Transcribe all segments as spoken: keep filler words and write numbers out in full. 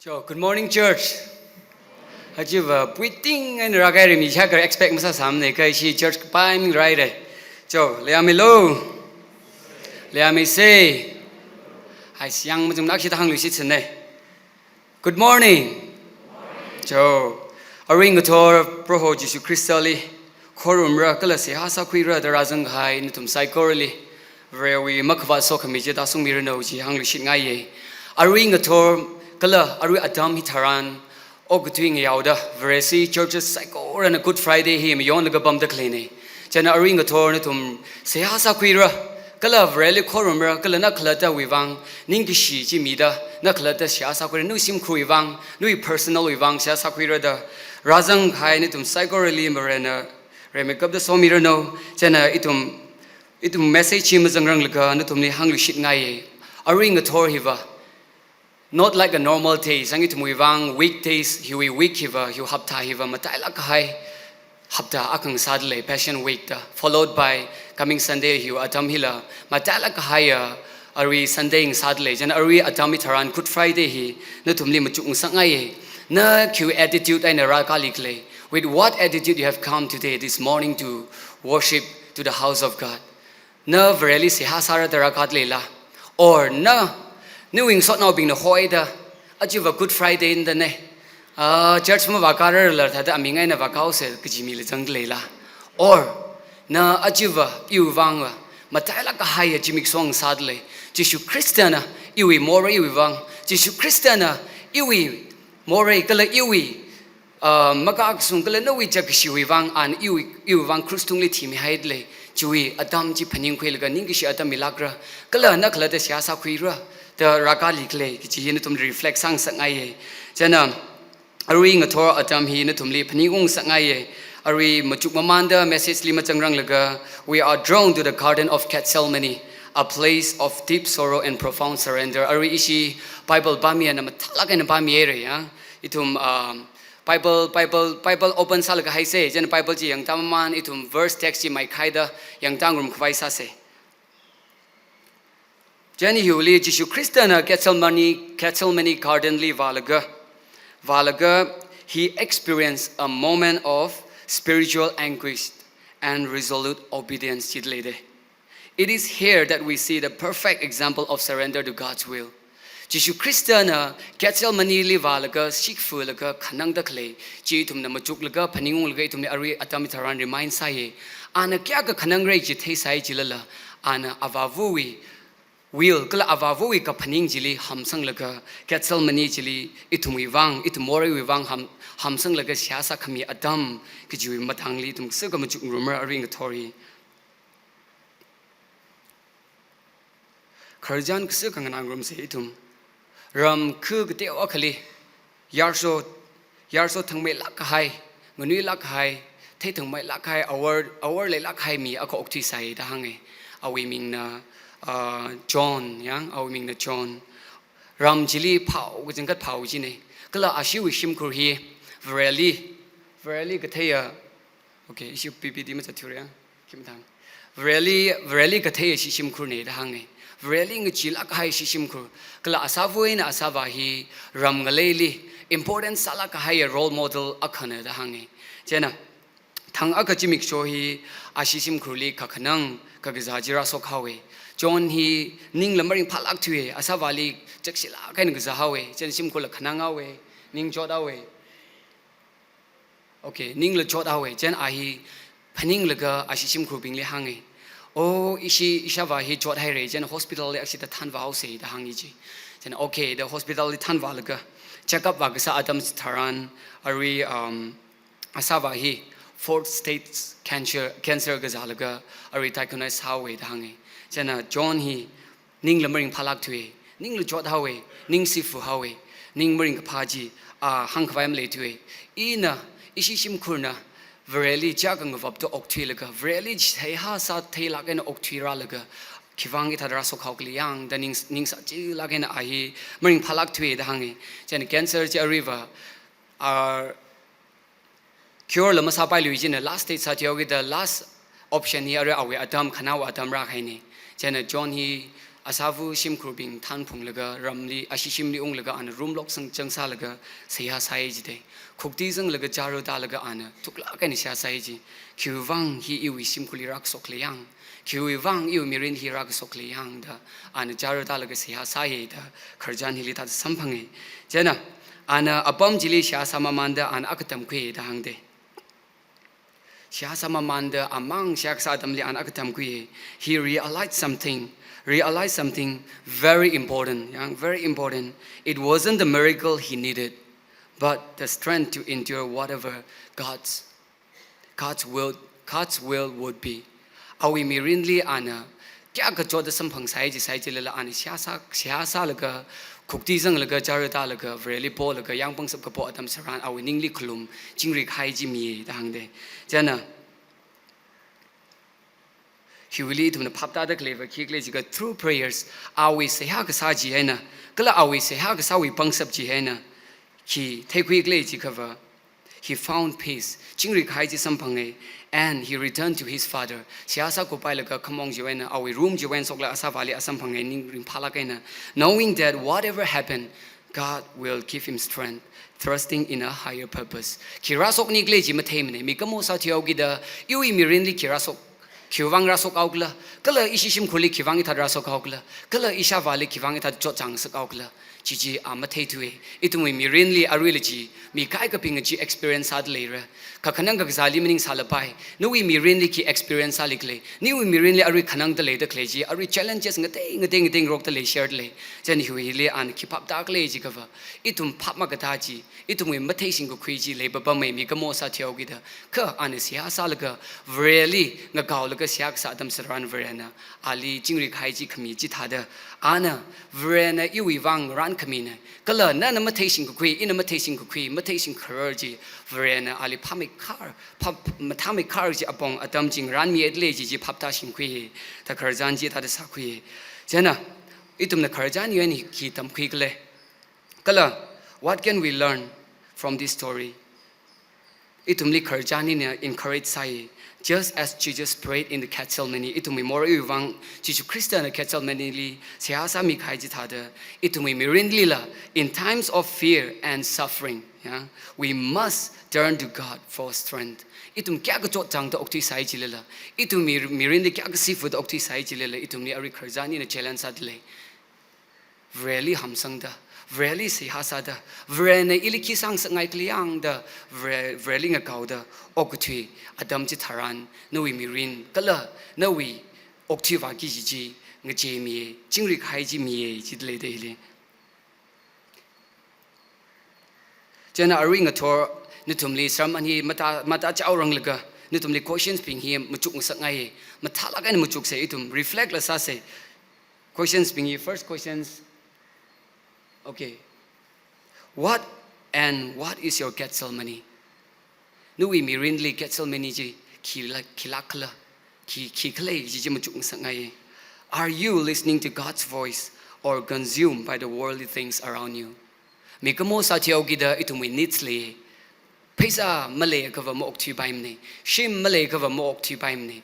Cho, good morning, church. Achiva puiting and ragai rimi shakar expect masāsāmana, kha ishi church kapai ming raire. Cho, leiyāmilo. Leiyāmise. Hai siang majung nakshita hāngluishitsine. Good morning. Cho, arui ngathor Proho Jishu Khristali khorumra kala seihā sākhuira da rāzangkahai nathum saikorali Varewui makhavāt sokhami chi tāshungmiranu chi hāngluishitngaiye. Arui ngathor kala arui atam hitharan okathui ngayaoda Vareshi churches saikorana Good Friday hi mayonlaga pamda khaleine. Chieina arui ngathor nathum seihā sākhuira kala Vareli khorumra kala na khalattawui vang ningkashi chi mida na khalatta seihā sākhuira, nawui shimkhurwui vang, nawui personal wui vang seihā sākhuira da rāzangkahai nathum saikorali Varena rimeikapta somiranu. Chieina ithum, ithum message hi mazangranglaga nathumli hāngluishitngaiye. Arui ngathor hiva, not like a normal day, zang ithumwui vang weekdays, hiwui week hiva, hiwui hapta hiva matailāk kahai hapta akha ngasāda lei, Passion Week da, followed by coming Sunday hiwui atam hila matailāk kahaiya arui Sunday ngasāda lei. Chieina arui atam hitharan Good Friday hi nathumli machukngasakngaiye. Na khiwui attitude eina rākāli khalei? With what attitude you have come today, this morning, to worship to the house of God? Na Vareli seihā sāra da rākāda leila? Or na, nawui ngasotnaobingna hoida, achiva Good Friday nda ne, ah, church mavākārarla thāda aming eina vākāhaose kaji mila zangda leila? Or na achiva iwui vangva matailāk kahaiya zimiksho ngasāda lei, Jishu Khristana iwui moreiwui vang, Jishu Khristana iwui morei kala iwui, ah, makasung kala nawui zatkashiwui vang, ana iwui, iwui vang krush tungli thimihaida lei, chiwui atam chi phaningkhuilaga ningkashi atam milākra, kala na khalatta seihā sākhuira da rākāli khalei kaji hi nathum reflect sāngasakngaiye. Chieina arui ngathor atam hi nathumli phaningungngasakngaiye. Arui machukmamanda message li mazangranglaga, we are drawn to the Garden of Gethsemane, a place of deep sorrow and profound surrender. Arui ishi Bible pāmiya, na mathālāk eina pāmihaire ya. Ithum, um, Bible, Bible, Bible open sālaga haise, chieina Bible chi yangtāmamān, ithum verse text chi maikhaida yangtāngarumkhavai sāse. Chieina hiwuili Jishu Khristana Gethsemane, Gethsemane Garden li vālaga, vālaga, he experienced a moment of spiritual anguish and resolute obedience jida leide. It is here that we see the perfect example of surrender to God's will. Jishu Khristana Gethsemane li vālaga, shikfulaga khanangda khalei chi ithumna machuklaga, phaningunglaga ithumli arui atam hitharan remind sāye. Ana kayākha khanangra chi theisai jilala, ana Avāvawui will kala Avāvawui kaphaning chili hamsanglaga, Gethsemane chili ithumwui vang, ithum moreiwui vang ham, hamsanglaga seihā sākhami atam kajiwui matangli ithum kasāka machukngarumra arui ngathor hi. Khararchan kasāka nganāngarumse ithum. Ram khu kateo akhali, yarso, yarso thangmeilāk kahai, nganuilāk kahai, theithangmeilāk kahai, awor, awor leilāk kahai mi akha okthuisai da hānge. Awui mingna, ah, John, ya, awui mingna John. Ram chili phao, kachangkhat phao chine. Kala ashiwui shimkhur hi Vareli, Vareli katheiya, okay, ishi P P T mazatthuire ya. Khim thang. Vareli, Vareli katheiya ishi shimkhurne da hānge. Vareli ngacheelāk kahai ishi shimkhur. Kala asāva eina asāvā hi ram ngaleili important sālāk kahaiya role model akhana da hānge. Chieina, thang akha zimiksho hi ashi shimkhurli kakhanang kakazā chi rāshokhaowe. John hi ningla maringphālāk thuiye, asāvāli chakshilāk eina kazāhaowe. Chieina shimkhurla khananghaowe, ning chothaowe. Okay, ningla chothaowe, chieina a hi phaninglaga ashi shimkhurbingli hānge. Oh, ishi, ishāvā hi chothaire, chieina hospital li ashita thanvāhaose da hānge chi. Chieina, okay, da hospital li thanvālaga, check up vākasā atam tharan, arui, um, asāvā hi fourth stage cancer, cancer kazālaga, arui diagnose sāhaowe da hānge. Chieina John hi ningla maringphālāk thuiye, ningla chothaowe, ning sifuhaowe, ning maringkaphā chi, a, hāngkhavai maleithuiye. Ina, ishi shimkhurna, Vareli chiyākha ngavapta okthuilaga, Vareli seihā sātheilāk eina okthuirālaga, khivang hithāda rāshokhao khala yang da ning, ning sāchilāk eina a hi maringphālāk thuiye da hānge. Chieina cancer chi aruiva, a, cure la masāpailui chieina last stage sāthuihaokida last option hi arui awui atam, khanao atam rākahaine. Chieina John hi Asāva shimkhurbing thanphunglaga ramli, ashi shimli unglaga ana room lock sang changsālaga seihā sāi jidei. Khukti zanglaga chara tālaga ana thuklāk eina seihā sāi ji. Khiwuivang hi iwui shimkhurli rākashok khalei yang, khiwuivang iwui mirin hi rākashok khalei yang da ana chara tālaga seihā sāi da khararchan hili thāda samphangai. Chieina ana apam chili seihā sāmamānda ana akha tamkhui da hāngdei. Seihā sāmamānda amang seihā kasā atamli ana akha tamkhui. He realized something. Realized something very important. Yang, very important. It wasn't the miracle he needed, but the strength to endure whatever God's, God's will, God's will would be. Awui mirinli ana kayākha chotda samphang sāi ji sāi jilala ana seihā sā, seihā sālaga, khukti zanglaga, chara tālaga, Vareli polaga, yāng pangshap kapo atam tharan awui ningli khalum, chingri kahai chi mi da hāngdei. Chieina hiwuili ithumna phap tāda khaleiva khikhala jiakha through prayers, awui seihā kasā chi eina, kala awui seihā kasāwui pangshap chi eina, khi theikhuikhala jiakhava, he found peace. Chingri kahai chi samphangai, and he returned to his father. Seihā sākhuipailaga khamong chiwui eina, awui room chiwui eina shoklaga asāvāli a samphangai, ning ringphālāk eina, knowing that whatever happened, God will give him strength, trusting in a higher purpose. Khi rāshoknikhala chi matheimana, mikumo sāthuihaokida, iwui mirinli khi rāshok, khiwuivang rāshokhaokhala, kala ishi shimkhurli khiwuivang hithāda rāshokhaokhala, kala ishāvāli khiwuivang hithāda chotchāng ngasakhaokhala, chi chi a matheithuwa. Ithumwui mirinli aruila chi, mi kaikhabingna chi experience sāda leira. Kakhanang kakazāli maningsālapai, nawui mirinli khi experience sālikhala, nawui mirinli arui khanangda leida khalei chi, arui challenges ngatei ngatei ngatei ngarokda leishardalei. Chieina hiwuili ana khi phap tākhala jiakhava, ithum phap makathā chi, ithumwui matheishingkakhui chi leipapamei, mikumo sāthuihaokida. Kha ana seihā sālaga, Vareli ngakaolaga seihā kasā atam tharan Varena ali chingri kahai chi khami chithāda, ana Varena iwuivang rānkhamina, kala nana matheishingkakhui, ina matheishingkakhui, matheishingkharar chi Varena ali phāmeikhar, phā, mathāmeikhar chi apong atam chi ngarānmidalei chi chi phap tāshingkhui, da khararchan chithāda sākhui. Chieina ithumna khararchan hi eina khi tamkhuikhala, kala what can we learn from this story? Ithumli khararchan hina encourage sāi. Just as Jesus prayed in the Gethsemane, ithumwui moreiwuivang Jishu Khristana Gethsemaneli seihā sāmi kahai chithāda, ithumwui mirinlila, in times of fear and suffering, yeah, we must turn to God for strength. Ithum kayākha chotchāngda okthuisai jilala, ithumwui mirinli kayākha sifuda okthuisai jilala, ithumli arui khararchan hina challenge sādalei. Vareli hamsangda, Vareli seihā sāda, Varena ili khi sāngasakngaikhala yangda, Vare, Vareli ngakaoda okkathui atam chitharan, nawui mirin kala nawui okthuivāki kaji chi ngacheimiya, chingri kahai chi miya, chidalei da hili. Chieina arui ngathor nathumli sermon hi mata, mata chaoranglaga, nathumli questions bing hi machukngasakngai, mathālāk eina machuksa, ithum reflect la sāsa. Questions bing hi, first questions. Okay. What and what is your Gethsemane? Nawui mirinli Gethsemane chi khila, khilākkhala, khi, khikhala kaji chi machukngasakngai. Are you listening to God's voice or consumed by the worldly things around you? Mikumo sāthuihaokida ithumwui needs lei. Pheisā maleiakhava maokthuipaimana. Shim maleiakhava maokthuipaimana.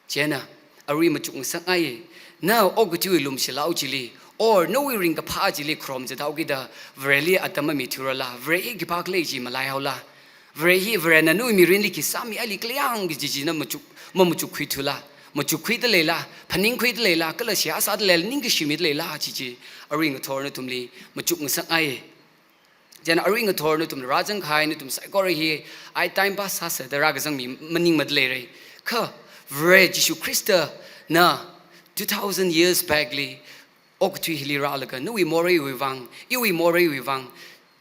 Chieina arui machukngasakngai. Na okkathui lumshilao chili, or nawui ringkaphā chili khrom zathaokida, Vareli atam mamithuirala, Vare hi khipākhala chi malaihaola. Vare hi, Varena nawui mirinli khi sāmihaili khala yang kaji chi na machuk, mamachukkhuithula, machukkhuidaleila, phaningkhuidaleila, kala seihā sādaleila, ningkashi midaleila chi chi arui ngathor nathumli machukngasakngai. Chieina arui ngathor nathum rāzang kahai nathum saikora hi, ai time pass sāsa da rākazang mi maningmadaleira. Kha Vare Jishu Khristana two thousand years back li okthui hili rālaga, nawui moreiwui vang, iwui moreiwui vang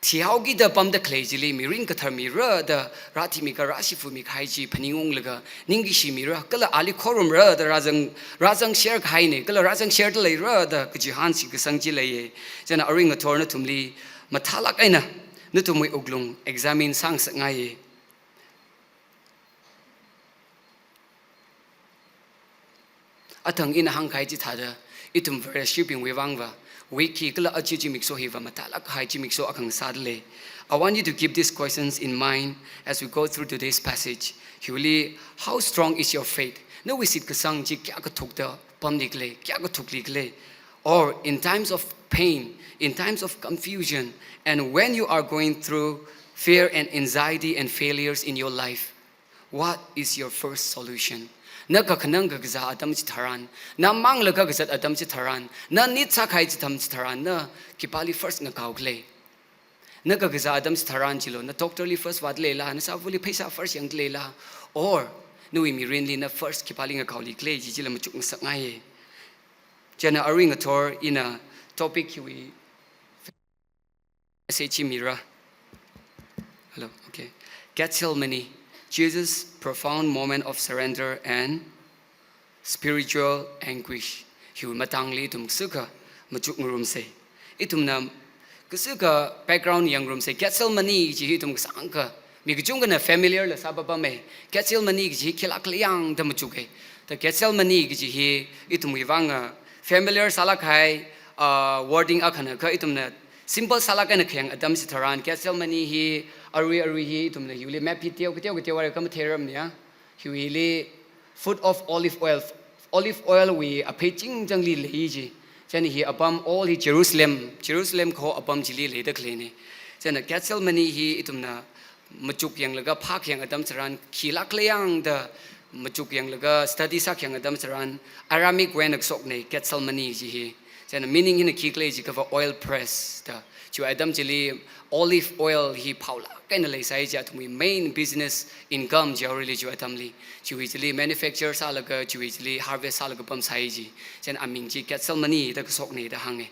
thihaokida pamda khalei chili mirin kathar mira da rāthimi kha rāshifumi kahai chi phaningunglaga, ningkashi mira, kala ali khorumra da rāzang, rāzangser kahaina, kala rāzangser daleira da kachihān shitkasang chi leiya. Chieina arui ngathor nathumli mathālāk eina nathumwui wuklung examine sāngasakngaiya. Athang ina hāngkahai chithāda, ithum Vareshibingwui vangva, week hi kala aja zimiksho hiva mathālāk kahai zimiksho akha ngasādalei. I want you to keep these questions in mind as we go through today's passage. Hiwuili, how strong is your faith? Nawui shitkasang chi kayākha thukda pamlikhala, kayākha thuklikhala? Or in times of pain, in times of confusion, and when you are going through fear and anxiety and failures in your life, what is your first solution? Na kakhanang kakazā atam chitharan, na manglaga kazat atam chitharan, na nit sākahai atam chitharan, na khipāli first ngakaokhala? Na kakazā atam chitharan chilo, na doctor li first vātleila, na sāvuli pheisā first yangleila, or nawui mirinli na first khipāli ngakaolikhala chi chila machuk ngasakngaiya. Chieina arui ngathor ina topic hiwui message mira. Hello, okay. Gethsemane, Jesus' profound moment of surrender and spiritual anguish. Hiwui matangli ithum kasukha machuk ngarumsa. Ithumna kasukha background yangngarumsa. Gethsemane chi hi ithum kasāngkha mi kachungkhana familiar la sāpapama. Gethsemane kaji hi khilākhala yang da machuka. Da Gethsemane kaji hi ithumwui vang, ah, familiar sālāk kahai, ah, wording akhana kha ithumna simple sālāk eina khayang atam chitharan Gethsemane hi arui arui hi ithumna hiwuili map hi teo kateo kateo ara kha matheirarmana. Hiwuili foot of olive oil, olive oil wui aphei chingchangli lei chi. Chieina hi apam all hi Jerusalem, Jerusalem kaho apam chili leida khaleina. Chieina Gethsemane hi ithumna machuk yanglaga phākhayang atam chitharan, khilākhala yang da machuk yanglaga study sākhayang atam chitharan, Aramaic wui eina kashokna Gethsemane chi hi. Chieina meaning hina khikhala jiakhava oil press da. Chiwui atam chili olive oil hi phaolāk eina leisai chi, athumwui main business income chi aruili chiwui atamli. Chiwui chili manufacture sālaga, chiwui chili harvest sālaga pamsai chi. Chieina aming chi Gethsemane da kashokna da hānga.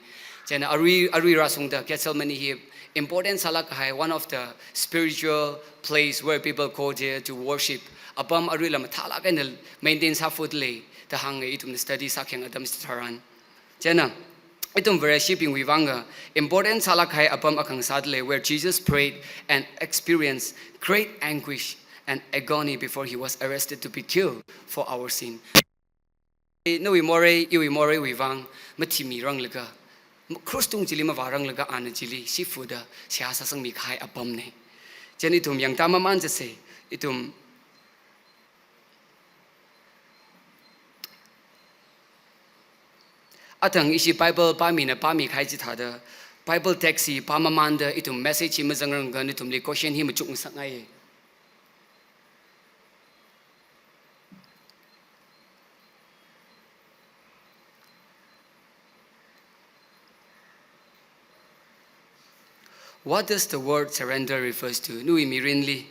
Chieina arui, arui rāshungda Gethsemane hi important sālāk kahai, one of the spiritual place where people go there to worship. Apam aruila mathālāk eina maintain sāfut lei da hānga ithumna study sākhayang atam chitharan. Chieina ithum Vareshibingwui vang important sālāk kahai apam akha ngasāda lei, where Jesus prayed and experienced great anguish and agony before he was arrested to be killed for our sin. Nawui morei, iwui moreiwui vang mathimiranglakha, krus tung chili mavāranglaga ana chili shifuda seihā sāsangmi kahai apamna. Chieina ithum yangtāmamān chitsa, ithum athang ishi Bible pāmina pāmi kahai chithāda, Bible text hi pāmamānda ithum message hi mazangrangakha ithumli question hi machuk ngasakngaiya. What does the word surrender refers to? Nawui mirinli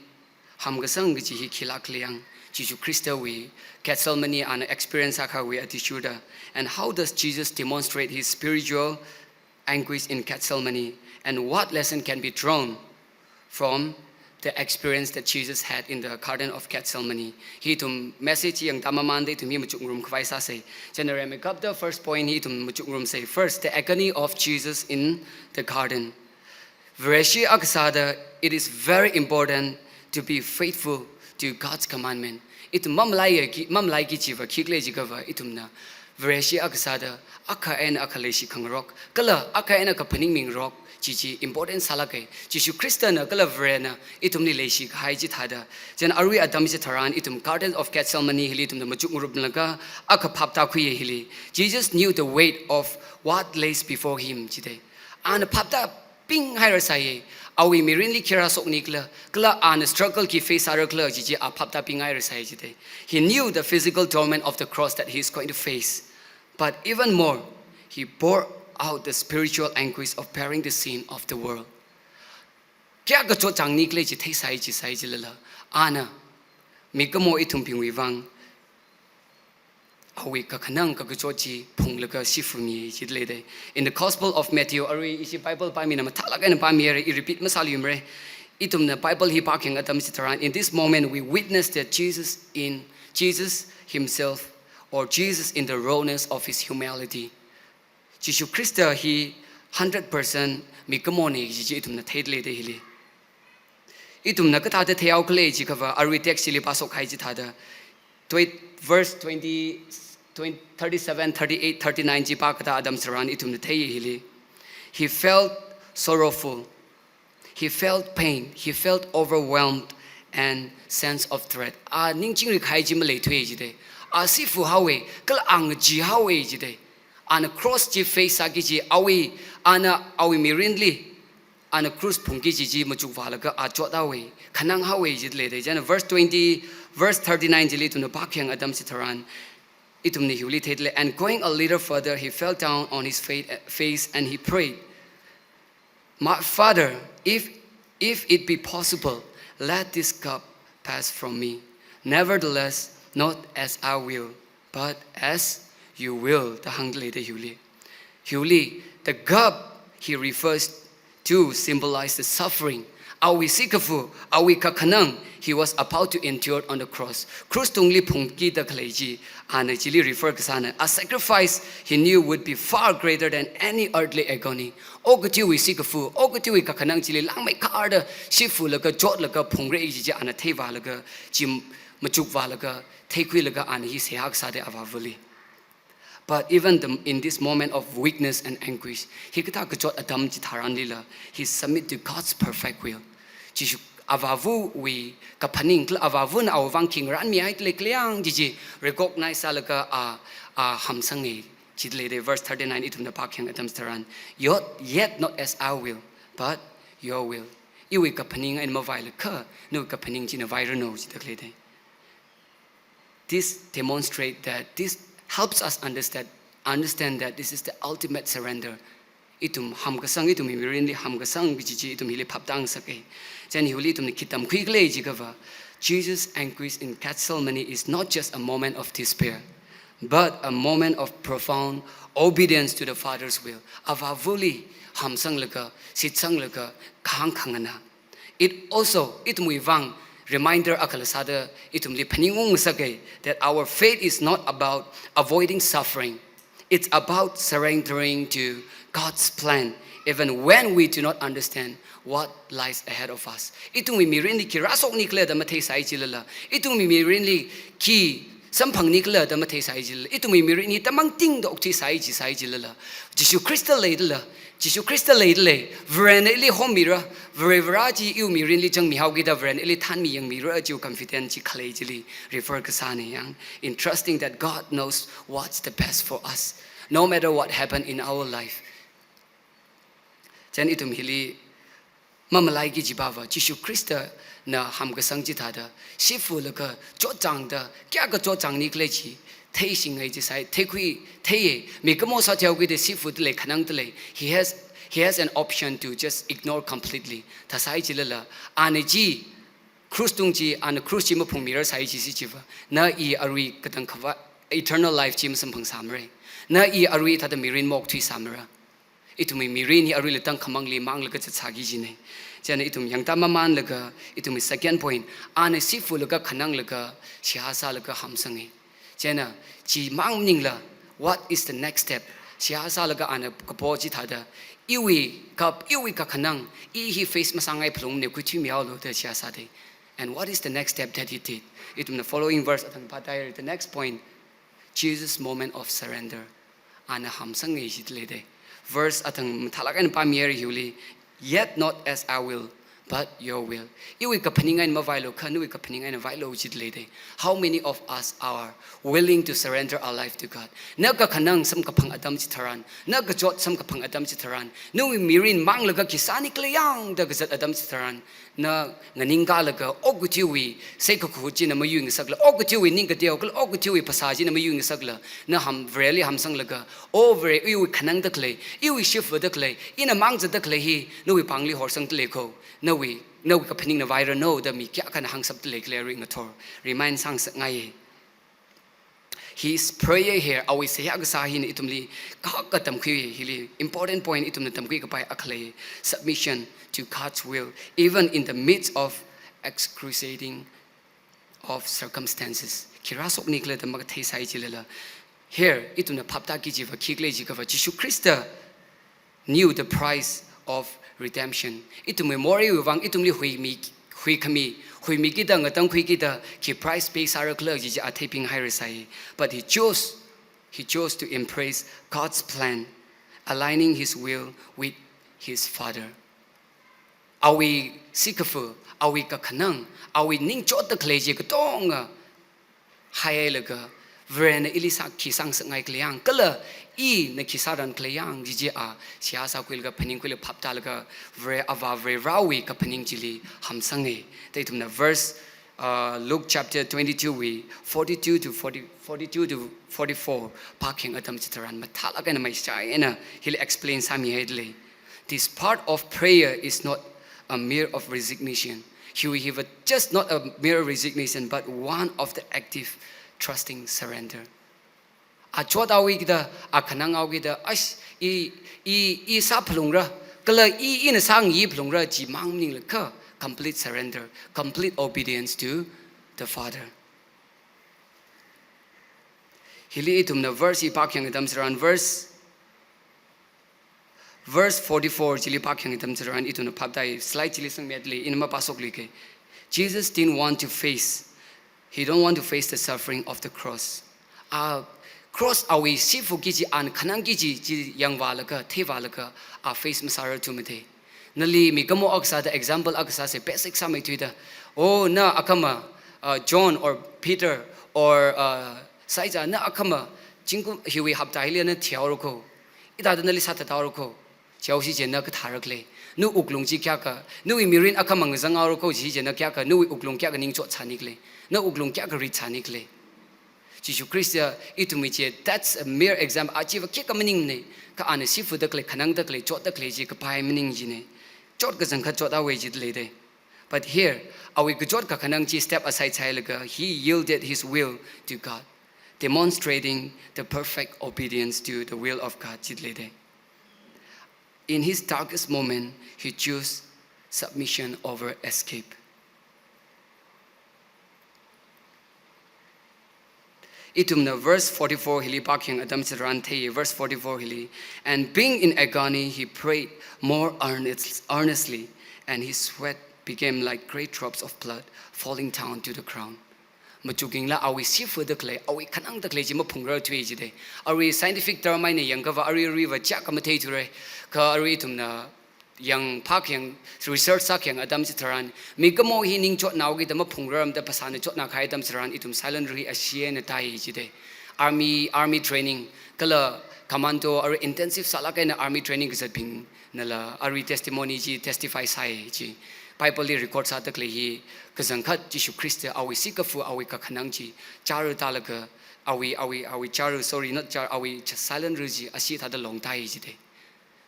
hamkasang kaji hi khilākhala yang, Jishu Khristawui Gethsemane ana experience akha wui attitude da, and how does Jesus demonstrate his spiritual anguish in Gethsemane, and what lesson can be drawn from the experience that Jesus had in the Garden of Gethsemane? Hi ithum message hi yangtāmamānda ithum hi machuk ngarum khavai sāsa. Chieina rimeikapta first point hi ithum machuk ngarumsa. First, the agony of Jesus in the garden. Vareshi akha sāda, it is very important to be faithful to God's commandment. Ithum mamalaiki, mamalaiki chiva khikhala jiakhava ithumna Vareshi akha sāda akha eina akha leishikhangarok, kala akha eina akha phaningmingarok chi chi important sālāka. Jishu Khristana kala Varena ithumli leishikahai chithāda. Chieina arui atam chitharan ithum Garden of Gethsemane hili ithumna machuk ngarumlaga akha phap tākhuiya hili. Jesus knew the weight of what lays before him jida. Ana phap tāpinghairasai, awui mirinli khi rāshoknikhala, kala ana struggle khi face sārakhala chi chi a phap tāpinghairasai jida. He knew the physical torment of the cross that he is going to face. But even more, he bore out the spiritual anguish of bearing the sin of the world. Kayākha chotchāngnikhala chi theisai chi sai chilala, ana mikumo ithumbingwui vang awui kakhanang kakachot chi phunglaga shifumi jida leida. In the Gospel of Matthew, arui ishi Bible pāmina mathālāk eina pāmira, i repeat masāluimara. Ithumna Bible hi pākhayang atam chitharan, in this moment we witness that Jesus in, Jesus himself, or Jesus in the rawness of his humanity. Jishu Khrista hi hundred percent mikumona kaji chi ithumna theida leida hili. Ithumna kathāda theihaokhala jiakhava, arui text chili pāshokhai chithāda, twe-, verse twenty, twenty, thirty-seven, thirty-eight, thirty-nine chi pākatā atam chitharan ithumna theiya hili. He felt sorrowful. He felt pain. He felt overwhelmed and sense of threat. A ningchingri kahai chi maleithuwa jida. A shifu haowa, kala a ngachee haowa jida. Ana cross chi face sāki kaji, awui, ana awui mirinli, ana cross phungki kaji chi machukvālaga a chothaowa, khananghaowa jida leida. Chieina verse twenty, verse thirty-nine chili ithumna pākhayang atam chitharan, ithumna hiwuili theida lei, "And going a little further, he fell down on his fa-, face and he prayed, 'My Father, if, if it be possible, let this cup pass from me. Nevertheless, not as I will, but as you will,'" da hāngda leida hiwuili. Hiwuili, the cup he refers to symbolize the suffering. Awui sikafu, awui kakhanang, he was about to endure on the cross. Cross tungli phungkida khalei chi, ana chili refer kasāna. A sacrifice he knew would be far greater than any earthly agony. Okathuiwui sikafu, okathuiwui kakhanang chili langmeikharda shifulaga, chotlaga phungra kaji chi ana theivālaga, chi machukvālaga, theikhuilaga ana hi seihā kasā da avāvali. But even the, in this moment of weakness and anguish, hikathā kachot atam chitharanlila, he submit to God's perfect will. Jishu, avāvawui kaphaning kala avāvana awui vang khi ngarānmihai khalei khaleiya kaji chi recognize sālaga a, a hamsanga jida leida. Verse thirty-nine ithumna pākhayang atam chitharan, "Yet, yet not as I will, but your will." Iwui kaphaning eina mavailaga, nawui kaphaning china vairanu jida leida. This demonstrate that, this helps us understand, understand that this is the ultimate surrender. Ithum hamkasang, ithumwui mirinli hamkasang kaji chi ithum hili phaptāngasaka. Chieina hiwuili ithumna khi tamkhuikhala jiakhava, Jesus' anguish in Gethsemane is not just a moment of despair, but a moment of profound obedience to the Father's will. Avāvali hamsanglaga, shitsanglaga, kahāng khanganā. It also, ithumwui vang reminder akhala sāda ithumli phaningungngasaka that our faith is not about avoiding suffering. It's about surrendering to God's plan, even when we do not understand what lies ahead of us. Ithumwui mirinli khi rāshoknikhala da matheisai jilala, ithumwui mirinli khi samphangnikhala da matheisai jilala, ithumwui mirin hi tamangtingda okthuisai jisai jilala, Jishu Khrista leidalei, Jishu Khrista leidalei, Varena ili hommira, Vare Vare chi iwui mirinli zangmihaokida Varena ili thanmiyangmira chiwui confidence chi khalei chili refer kasāna yang, in trusting that God knows what's the best for us, no matter what happened in our life. Chieina ithum hili mamalaiki kajiva, Jishu Khristana hamkasang chithāda, shifulaga, chotchāngda, kayākha chotchāngnikhala chi, theishingai jisai, theikhui, theiya, mikumo sāthuihaokida shifudalei, khanangdalei. He has, he has an option to just ignore completely. Thāsai jilala, ana chi, cross tung chi, ana cross chi maphungmirasai jisi chiva, na i arui katang khavai, eternal life chi masamphangsāmara. Na i arui thāda mirin maokthuisāmara. Ithumwui mirin hi aruila tangkhamangli manglaga zatsāki kajina. Chieina ithum yangtāmamanlaga, ithumwui second point, ana shifulaga khananglaga, seihā sālaga hamsanga. Chieina, chimang maningla, what is the next step? Seihā sālaga ana kapo chithāda, iwui kap, iwui kakhanang, i hi face masāngai phalungmana, khuithuimihaolu da seihā sāda. And what is the next step that he did? Ithumna following verse athang pātaihaira. The next point, Jesus' moment of surrender. Ana hamsanga jida leida. Verse athang mathālāk eina pāmihaira hiwuili, "Yet not as I will, but your will." Iwui kaphaning eina mavailu kha, nawui kaphaning eina vailu jida leida. How many of us are willing to surrender our life to God? Na kakhanang samkaphang atam chitharan, na kachot samkaphang atam chitharan, nawui mirin manglaga khi sānikhala yang da kazat atam chitharan, na nganingkalaga, okathuiwui saikakhui china mayuingasakla, okathuiwui ningkateo kala okathuiwui phasā china mayuingasakla, na ham Vareli hamsanglaga, "O Vare, iwui khanangdakhalei, iwui shifudakhalei, ina mangzatdakhalei hi nawui pāngli horsangdalei kho, nawui, nawui kaphaningna vairanu" da mi kayākhana hāngshapdalei khala ringathor, remind sāngasakngaiya. His prayer here, awui seihā kasā hina ithumli kayākha tamkhui, hili important point ithumna tamkhui kapai akha lei, submission to God's will, even in the midst of excruciating of circumstances. Khi rāshoknikhala da makatheisai jilala. Here, ithumna phaptāki kajiva khikhala jiakhava, Jishu Khrista knew the price of redemption. Ithumwui moreiwui vang, ithumli huimi, huikhami, huimikida, ngatangkhuikida, khi price pay sārakhala kaji chi a theipinghairasai. But he chose, he chose to embrace God's plan, aligning his will with his Father. Awui sikafu, awui kakhanang, awui ningchotdakhalei chi katonga haihailaga, Varena ili sā khi sāngasakngai khala yang, kala ina khi sāran khala yang, jiji a, seihā sākhuilaga phaningkhuilaga phaptālaga, Vare Avā Varewui kaphaning chili hamsange. Da ithumna verse, uh, Luke chapter twenty-two wui, forty-two to forty, forty-two to forty-four, pākhayang atam chitharan mathālāk eina maishai eina hili explain sāmihaida lei. This part of prayer is not a mere of resignation. Hiwui hiva just not a mere resignation, but one of the active, trusting surrender. A chothaoki da, a khananghaoki da, ash, i, i, i sāphalungra, kala i, ina sāngayi phalungra, chi mang maningla kha, complete surrender, complete obedience to the Father. Hili ithumna verse hi pākhayang atam tharan, verse, verse forty-four chili pākhayang atam tharan, ithumna phaptāi, slide chili sangmeida lei, ina mapāshokluike. Jesus didn't want to face, he don't want to face the suffering of the cross. A cross awui sifuki kaji, ana khanangki kaji chi yangvālaga, theivālaga, a face masārarthumade. Nali mikumo akha sāda example akha sāse, basic sāmeithuida. Oh, na akhama, uh, John or Peter or, uh, Saicha, na akhama zingkum hiwui hapta hili na thihaora kho. Hithāda nali sāthathaora kho. Chihaosi chieina kathāra khala. Na wuklung chi kayākha, nawui mirin akhama ngazanghaora kho, chi chieina kayākha, nawui wuklung kayākha ningchot sāni khala. Na wuklung kayākha rit sāni khala. Jishu Khrista ithumwui chi, that's a mere example. A chiva khikha maningmane, kha ana sifuda khalei, khanangda khalei, chotda khalei chi kapai maning chine. Chot kachangkhat chothaowe jida leide. But here, awui kachot kakhanang chi step aside sāhailaga, he yielded his will to God, demonstrating the perfect obedience to the will of God jida leide. In his darkest moment, he chose submission over escape. Ithumna verse forty-four hili pākhayang atam tharan thei, verse forty-four hili. And being in agony, he prayed more earnest, earnestly, and his sweat became like great drops of blood falling down to the ground. Machukyangla awui sifuda khalei, awui khanangda khalei chi maphungrarthui jide. Arui scientific term eina yangakhava, arui aruiva chiyākha matheithura. Kha arui ithumna yang pākhayang, research sākhayang atam chitharan, mikumo hi ningchotnaoki da maphungrarmada phasāna chotna kahai atam tharan, ithum silent ri ashee eina tai jide. Army, army training, kala commando, arui intensive sālāk eina army training kazatbingnala, arui testimony chi testify sāi chi. Bible li record sāda khalei hi, kachangkhat Jishu Khrista awui sikafu, awui kakhanang chi, chara tālaga, awui, awui, awui chara, sorry, not chara, awui cha-, silent ri chi, ashee thāda longtai jide.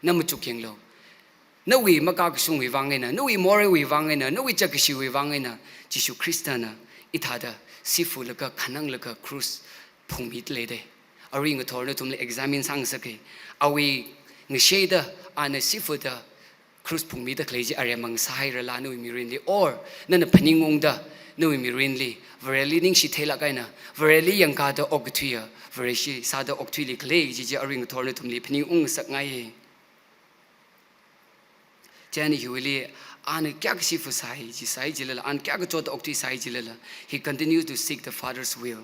Na machukyanglu. Nawui makakashungwui vang eina, nawui moreiwui vang eina, nawui chatkashiwui vang eina, Jishu Khristana hithāda sifulaga, khananglaga, cross phungmida leide. Arui ngathor nathumli examine sāngasake. Awui ngasheida, ana sifuda, cross phungmida khalei chi aremma sāhairala nawui mirinli, or nana phaningungda nawui mirinli, Vareli ningshi theilāk eina, Vareli yangkāda okthuiya, Vareshi sāda okthuili khalei chi chi arui ngathor nathumli phaningung ngasakngaiye. Chieina hiwuili, ana kayākha sifu sāi chi sāi jilala, ana kayākha chotda okthui sāi jilala, he continues to seek the Father's will.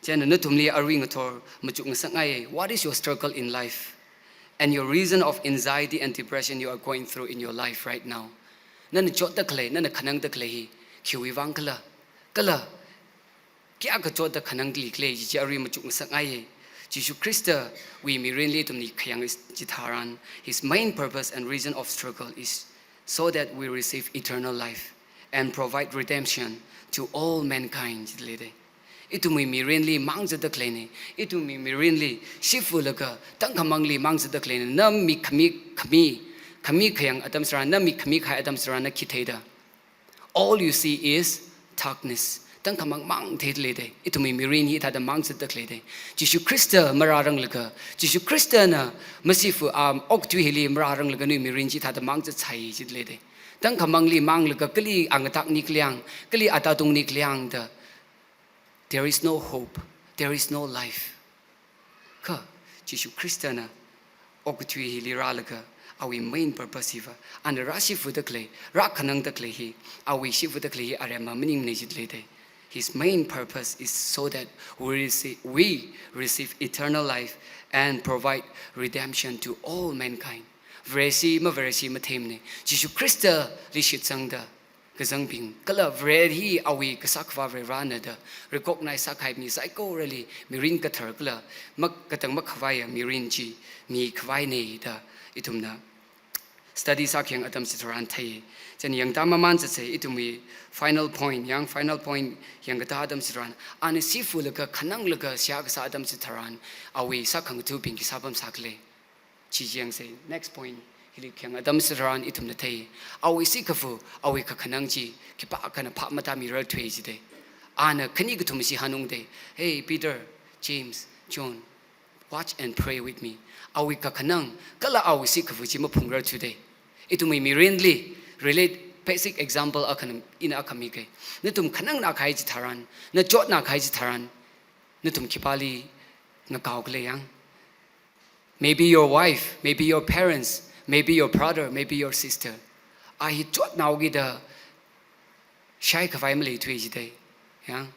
Chieina nathumli arui ngathor machuk ngasakngaiye. What is your struggle in life? And your reason of anxiety and depression you are going through in your life right now? Nana chotda khalei, nana khanangda khalei hi, khiwui vang khala, kala kayākha chotda khanangli khalei chi chi arui machuk ngasakngaiye. Jishu Khristawui mirinli ithumna khayang is-, chitharan, his main purpose and reason of struggle is so that we receive eternal life and provide redemption to all mankind jida leide. Ithumwui mirinli mangzatda khaleine, ithumwui mirinli sifulaga tangkhamangli mangzatda khaleine, na mik khami, khami, khami khayang atam tharan, na mik khami kahai atam tharan na khi theida. All you see is darkness. Tangkhamang mang theida leide. Ithumwui mirin hi hithāda mangzatda khaleide. Jishu Khrista marāranglaga, Jishu Khristana masifu, um, okthui hili marāranglaga nawui mirin chi hithāda mangzat sāi jida leide. Tangkhamangli manglaga kali angatakni khala yang, kali atatungni khala yang da. There is no hope. There is no life. Kha, Jishu Khristana okthui hili rālaga, awui main purpose hiva, ana rāsifuda khalei, rākhanangda khalei hi, awui sifuda khalei hi aremma maningne jida leide. His main purpose is so that we receive, we receive eternal life and provide redemption to all mankind. Vareshi, maVareshi matheimane. Jishu Khristali shitsangda, kazangbing, kala Vare hi awui kasā khavā Varena da recognize sākahai mi saikorali mirin kathar kala mak-, katang makhavaiya mirin chi mikhavaina da ithumna study sākhayang atam chitharan thei. Chieina yangda maman zatsei ithumwui final point, yang final point yangkada atam chitharan, ana sifulaga khananglaga seihā kasā atam chitharan, awui sākhangathabing khi sāpam sākhala. Chi yangsei, next point, hili khayang atam chitharan ithumna thei. Awui sikafu, awui kakhanang chi, khipākhana phap matāmirarthui jidei. Ana khani kathum chi hāngungdei. Hey, Peter, James, John, watch and pray with me. Awui kakhanang, kala awui sikafu chi maphungrarthudei. Ithumwui mirinli, relate, basic example akhana ina akha mikei. Nathum khanangnakahai chitharan, nachotnakahai chitharan, nathum khipāli ngakaokhala yang. Maybe your wife, maybe your parents, maybe your brother, maybe your sister. A hi chotnao kida shaikhavai maleithui jidei. Yang.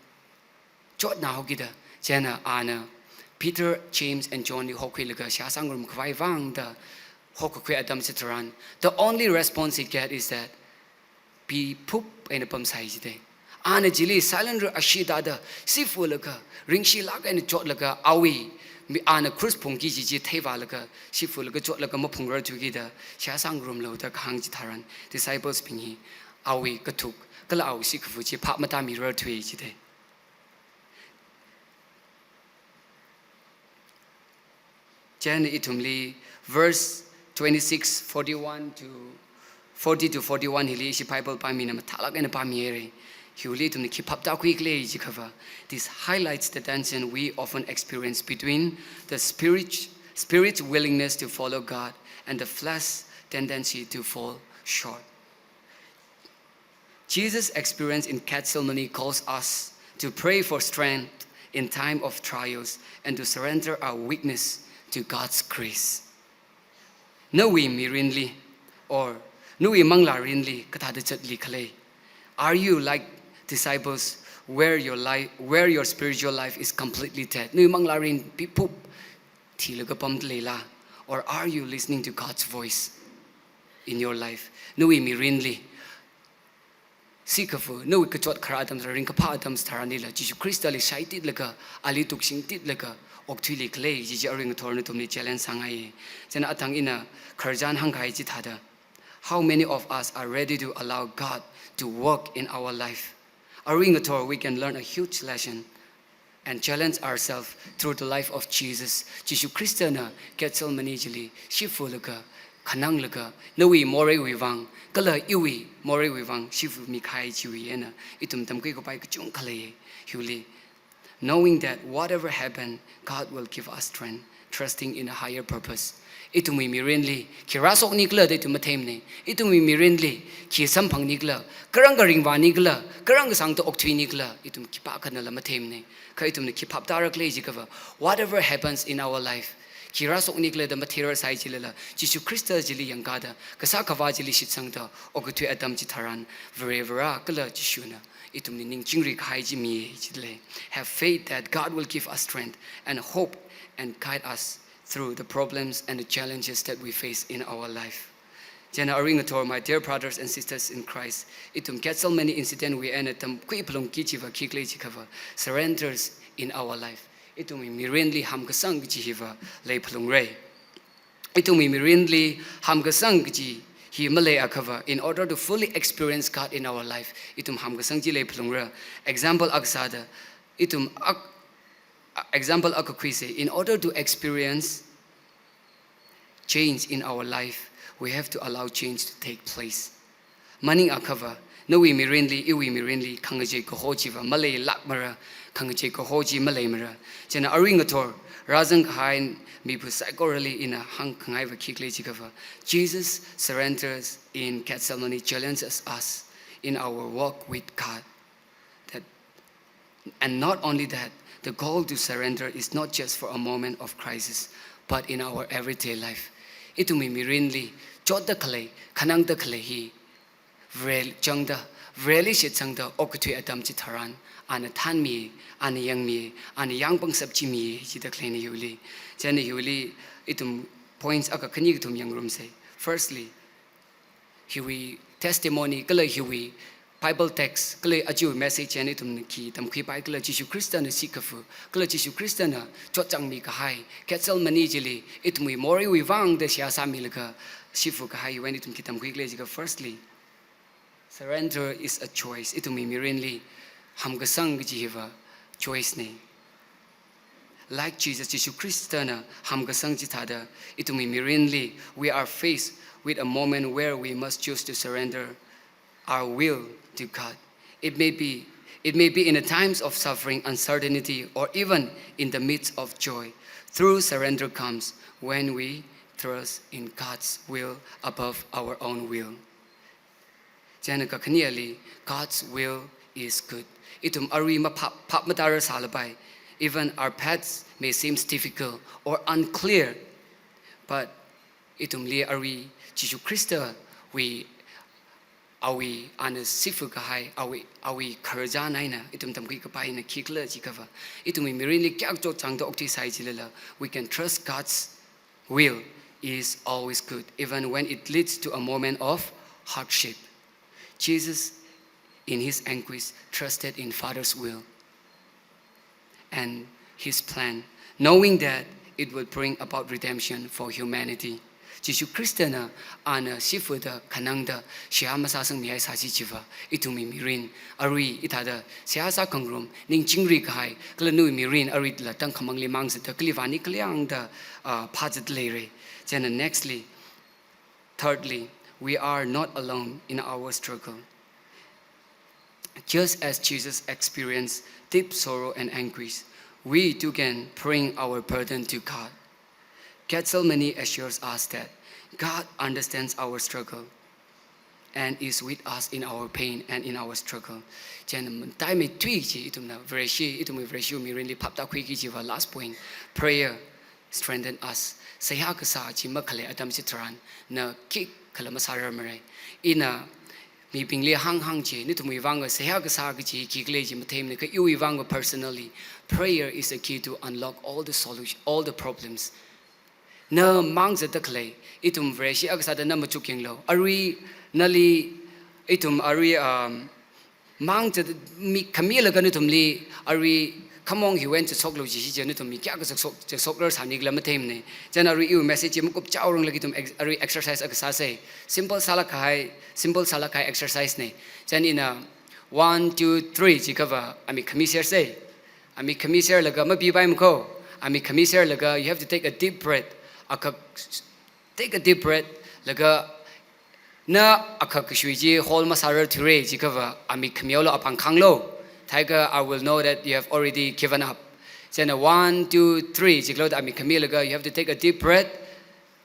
Chotnao kida. Chieina ana Peter, James and John li hokhuilaga seihā sāngarum khavai vang da hokakhui atam chitharan, the only response he get is that, pi phup eina pamsai jidei. Ana chili silent ra ashee tāda, sifulaga, ringshilāk eina chotlaga, awui, mi, ana cross phungki kaji chi theivālaga, sifulaga chotlaga maphungrarthuki da, seihā sāngarumlu da kahāng chitharan, disciples bing hi, awui kathuk, kala awui sikafu chi phap matāmirarthui jidei. Chieina ithumli verse twenty-six, forty-one to forty to forty-one hili ishi Bible pāmina mathālāk eina pāmihaira. Hili ithumna khi phap tākhuikhala jiakhava. This highlights the tension we often experience between the spirit, spirit's willingness to follow God and the flesh's tendency to fall short. Jesus' experience in Gethsemane calls us to pray for strength in time of trials and to surrender our weakness to God's grace. Nawui mirinli, or nawui manglārinli, kathāda zatlikhala? Are you like disciples where your life, where your spiritual life is completely dead? Nawui manglārin piphup thilaga pamda leila? Or are you listening to God's voice in your life? Nawui mirinli, sikafu, nawui kachot kharā atam tharan, ringkaphā atam tharanlila, Jishu Khristali shaititlaga, ali tuksingtitlaga okthuilikhala, chi chi arui ngathor nathumli challenge sāngai. Chieina athang ina khararchan hāngkahai chi thāda, how many of us are ready to allow God to work in our life? Arui ngathor, we can learn a huge lesson and challenge ourselves through the life of Jesus. Jishu Khristana Gethsemane chili shifulaga, khananglaga, nawui moreiwui vang, kala iwui moreiwui vang shifumi kahai chiwui eina ithum tamkhui kapai kachungkha lei. Hili, knowing that whatever happen, God will give us strength, trusting in a higher purpose. Ithumwui mirinli khi rāshoknikhala da ithum matheimana. Ithumwui mirinli khi samphangnikhala, kharang kharing vānikhala, kharang kasāngda okthuinikhala, ithum khipākhanala matheimana. Kha ithumna khi phap tārakhala jiakhava, whatever happens in our life, khi rāshoknikhala da matheirarsai chilala, Jishu Khrista chili yangkāda, kasā khavā chili shitsangda okathui atam chitharan, Varivara kala Jishuna ithumli ningchingri kahai chi mi chili. Have faith that God will give us strength and hope and guide us through the problems and the challenges that we face in our life. Chieina arui ngathor, my dear brothers and sisters in Christ, ithum Gethsemane incident wui eina tamkhui phalungki chiva khikhala jiakhava, surrenders in our life. Ithumwui mirinli hamkasang kaji hiva leiphalungra. Ithumwui mirinli hamkasang kaji hi maleiakhava, in order to fully experience God in our life, ithum hamkasang chi leiphalungra. Example akha sāda, ithum ak-, example akha khuisei, in order to experience change in our life, we have to allow change to take place. Maningakhava, nawui mirinli, iwui mirinli, khangachei kaho chiva maleilākmara, khangachei kaho chi maleimara. Chieina arui ngathor, rāzang kahai mibing saikorali ina hāngkhangaiva khikhala jiakhava, Jesus' surrenders in Gethsemane challenges us in our walk with God. That, and not only that, the call to surrender is not just for a moment of crisis, but in our everyday life. Ithumwui mirinli chotda khalei, khanangda khalei hi Vareli changda, Vareli shitsangda okathui atam chitharan, ana thānmi, ana yangmi, ana yangpangshap chimi, chida khaleina hili. Chieina hili ithum points akha khani kathum yangngarumsei. Firstly, hiwui testimony kala hiwui Bible text, kala aja message eina ithumna khi tamkhuipai khala, Jishu Khristana sikafu, kala Jishu Khristana chotchāngmi kahai, Gethsemane chili, ithumwui moreiwui vang da seihā sāmilaga sifu kahaiwui eina ithum khi tamkhui khala jiakha, firstly, surrender is a choice. Ithumwui mirinli hamkasang kaji hiva choice na. Like Jesus, Jishu Khristana hamkasang chithāda, ithumwui mirinli, we are faced with a moment where we must choose to surrender our will to God. It may be, it may be in the times of suffering, uncertainty, or even in the midst of joy. True surrender comes when we trust in God's will above our own will. Chieina kakhaneli, God's will is good. Ithum arui maphap, phap matāra sālapai. Even our paths may seem difficult or unclear, but ithumli arui Jishu Khristawui, awui, ana sifu kahai, awui, awui khararchan eina ithum tamkhui kapaina khikhala jiakhava, ithumwui mirinli kayākha chotchāngda okthuisai jilala, we can trust God's will is always good, even when it leads to a moment of hardship. Jesus, in his anguish, trusted in Father's will and his plan, knowing that it would bring about redemption for humanity. Jishu Khristana ana sifuda khanangda seihā masāsangmihai sāsi chiva, ithumwui mirin arui hithāda seihā sākhangarum, ning chingri kahai, kala nawui mirin aruila tangkhamangli māngzatda kali vāni kali yangda, ah, phāzat leira. Chieina nextly, thirdly, we are not alone in our struggle. Just as Jesus experienced deep sorrow and anguish, we too can bring our burden to God. Gethsemane assures us that God understands our struggle and is with us in our pain and in our struggle. Chieina mataimeithui chi ithumna Vareshi, ithumwui Vareshi mirinli phaptākhuiki chiva last point, prayer strengthen us. Seihā kasā chi makhalei atam chitharan, na khikhala masārarmara. Ina mibingli hānghāng chi, nathumwui vang seihā kasā kaji khikhala chi matheimana, kha iwui vang personally, prayer is a key to unlock all the solution, all the problems. Na māngzatda khalei, ithum Vareshi akha sāda na machukyanglu. Arui nali, ithum arui, um, māngzat mi khamilaga nathumli arui khamong hiwui eina zatshoklu jishi chi nathum mi kayākha zatshok, zatshokrar sāni khala matheimana. Chieina arui iwui message chi makupchaorang laga ithum ex-, arui exercise akha sāsa. Simple sālāk kahai, simple sālāk kahai exercise na. Chieina ina one, two, three jiakhava amik khami sersa. Amik khami serlaga mapipaimana ko. Amik khami serlaga, you have to take a deep breath. Akhak, take a deep breath. Laga na akhak kashui chi hold masārarthura jiakhava amik khamihaolu, apāng khānglu. Theiakha I will know that you have already given up. Chieina one, two, three jiakha lo da amik khamilaga, you have to take a deep breath.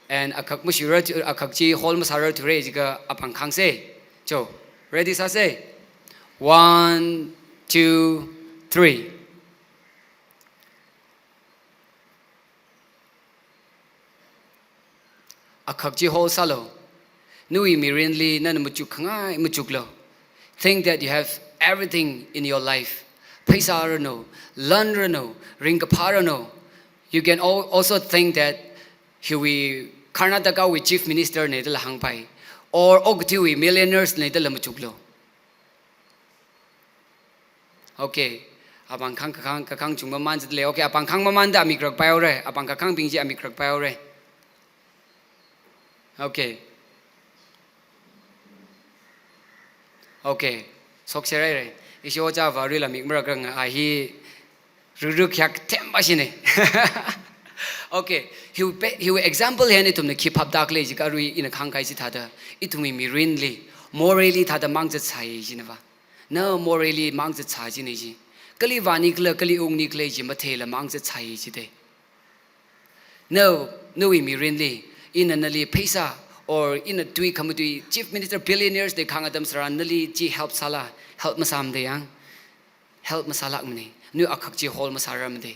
And akhak mashuirarthu, akhak chi hold masārarthura jiakha apāng khāngsa. Cho, ready sāsa. One, two, three. Akhak chi hold sālu. Nawui mirinli nana machukkhangai machuklu. Think that you have everything in your life. Pheisā ranu, lan ranu, ringkaphā ranu. You can al-, also think that hiwui Karnataka wui Chief Minister na dala hāngpai, or okathuiwui millionaires na dala machuklu. Okay. Apāng khāng, kakhāng, kakhāng chungmamān zat lei. Okay, apāng khāngmamānda amik rakpaihaora. Apāng kakhāngbing chi amik rakpaihaora. Okay. Okay. Shokser haira. Ishi ojā Varela mik marakranga, a hi ruruk hyak themba shina. Okay. Hiwui pe-, hiwui example hi eina ithumna khi phaptākhala jiakha arui ina hāngkahai chithāda, ithumwui mirinli, morally thāda māngzatsai jinava. Na morally māngzatsai jina ji. Kali vāni khala, kali ungni khala ji matheila māngzatsai jida. Na, nawui mirinli, ina nali pheisā, or ina tui khamatui, Chief Minister, billionaires da kahāng atam tharan nali chi help sāla, help masāmada yang. Help masālākmana. Nawui akhak chi hold masārarmada.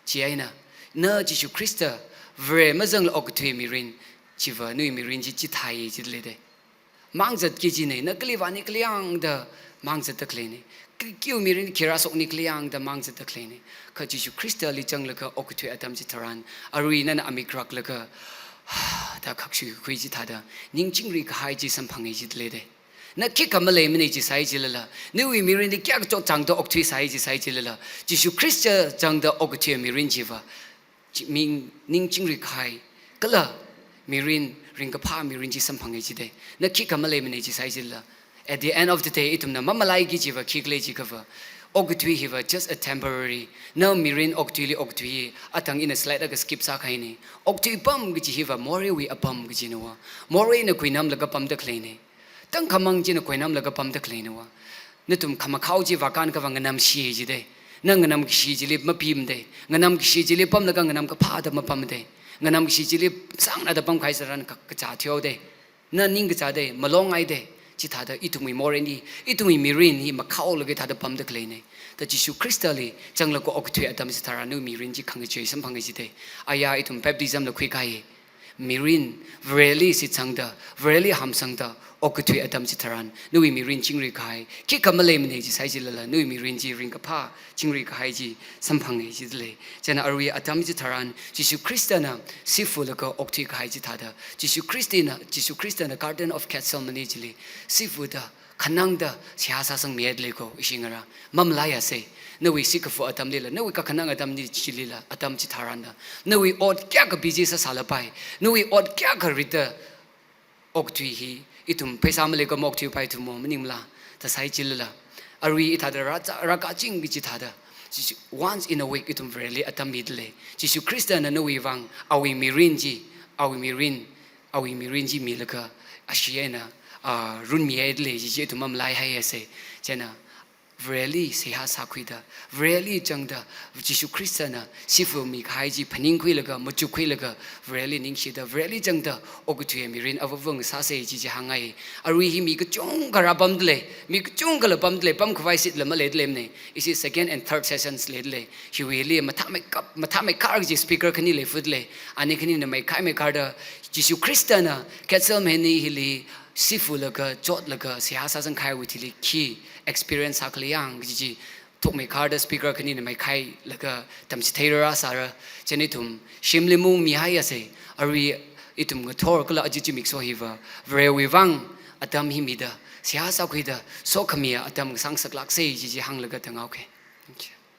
Chieina, na Jishu Khrista Vare mazangla okathui mirin chiva nawui mirin chi chithāi jida leida. Māngzatki jina, na kali vāni kali yangda māngzatda khaleina. Ki-, kiwui mirin khi rāshokni khala yangda māngzatda khaleina. Kha Jishu Khristali zanglaga okathui atam chitharan, arui nana amik raklaga, da khakshuikhui chithāda, ning chingri kahai chi samphanga jida leida. Na khikha maleimana jisai jilala, nawui mirinli kayākha chotchāngda okthuisai jisai jilala, Jishu Khrista chāngda okathui mirin chiva, chi-, ming, ning chingri kahai, kala mirin, ringkaphā mirin chi samphanga jidalei. Na khikha maleimana jisai jilala, at the end of the day, ithumna mamalaiki kajiva khikhala jiakhava, okathui hiva just a temporary. Na mirin okathuili okathui, athang ina slide akha skip sākahaina. Okathui apam kaji hiva moreiwui apam kajinava. Moreina khuinamlaga pamda khaleina. Tangkhamang china khuinamlaga pamda khaleina va. Nathum khamakhao chi vākān akhava nganamshi jidalei. Na nganamkashi chili mapimdalei. Nganamkashi chili pamlaga nganamkaphāda mapamdalei. Nganamkashi chili sāngnada pamkahai tharan ka-, kachā theodalei. Na ningkachādalei, malongngaidalei. Chithāda ithumwui moreina, ithumwui mirin hi makhaolaga thāda pamda khaleina. Da Jishu Khristali chānglaga okathui atam chitharan nawui mirin chi khangachei samphanga jidalei. Aya ithum baptismla khuikahai. Mirin, Vareli shitsangda, Vareli hamsangda, okathui atam chitharan, nawui mirin chingri kahai, khikha maleimana jisai jilala, nawui mirin chi ringkaphā chingri kahai chi samphanga jidalei. Chieina arui atam chitharan, Jishu Khristana sifulaga okthui kahai chithāda, Jishu Khristana, Jishu Khristana Garden of Gethsemane chili, sifuda, khanangda seihā sāsangmihaidalei ko, ishi ngarā. Mamalaiasei, nawui sikafu atamlila, nawui kakhanang atamli chilila, atam chitharanla, nawui ot kayākha busy sāsālapai, nawui ot kayākha rida, okathui hi, ithum pheisā maleikha maokthuipai ithum mo maningmala, thāsai jilala. Arui ithāda rāza-, rākaching kaji thāda, Jishu, once in a week ithum Vareli atam midalei. Jishu Khristana nawui vang, awui mirin chi, awui mirin, awui mirin chi milaga, ashee eina, ah, runmihaidalei, chi chi ithum mamalaihaiasei. Chieina, Vareli seihā sākhuida, Vareli chāngda, Jishu Khristana sifumi kahai chi phaningkhuilaga, machukkhuilaga, Vareli ningshida, Vareli chāngda, okathui mirin avāvung sāsei chi chi hāngngai. Arui hi mi kachungkha rāpamdalei, mi kachungkhala pamdalei, pamkhavai seatla maleidaleimana. Ishi second and third sessions leidalei. Hiwuili mathāmeikap, mathāmeikhar kaji speaker khani leifudalei. Ani khanina meikhai meikharda, Jishu Khristana Gethsemane hili sifulaga, chotlaga, seihā sāsangkahaiwui thili khi experience sākhala yang kaji chi, thukmeikharda speaker khanina meikhailaga tamchitheirarāsāra. Chieina ithum shimli maungmihaiasei, arui ithum ngathor kala aja zimiksho hiva, Varewui vang atam hi mida, seihā sākhuida, sokhamiya atam sāngasaklāksei chi chi hānglaga tānghaoke. Thank you.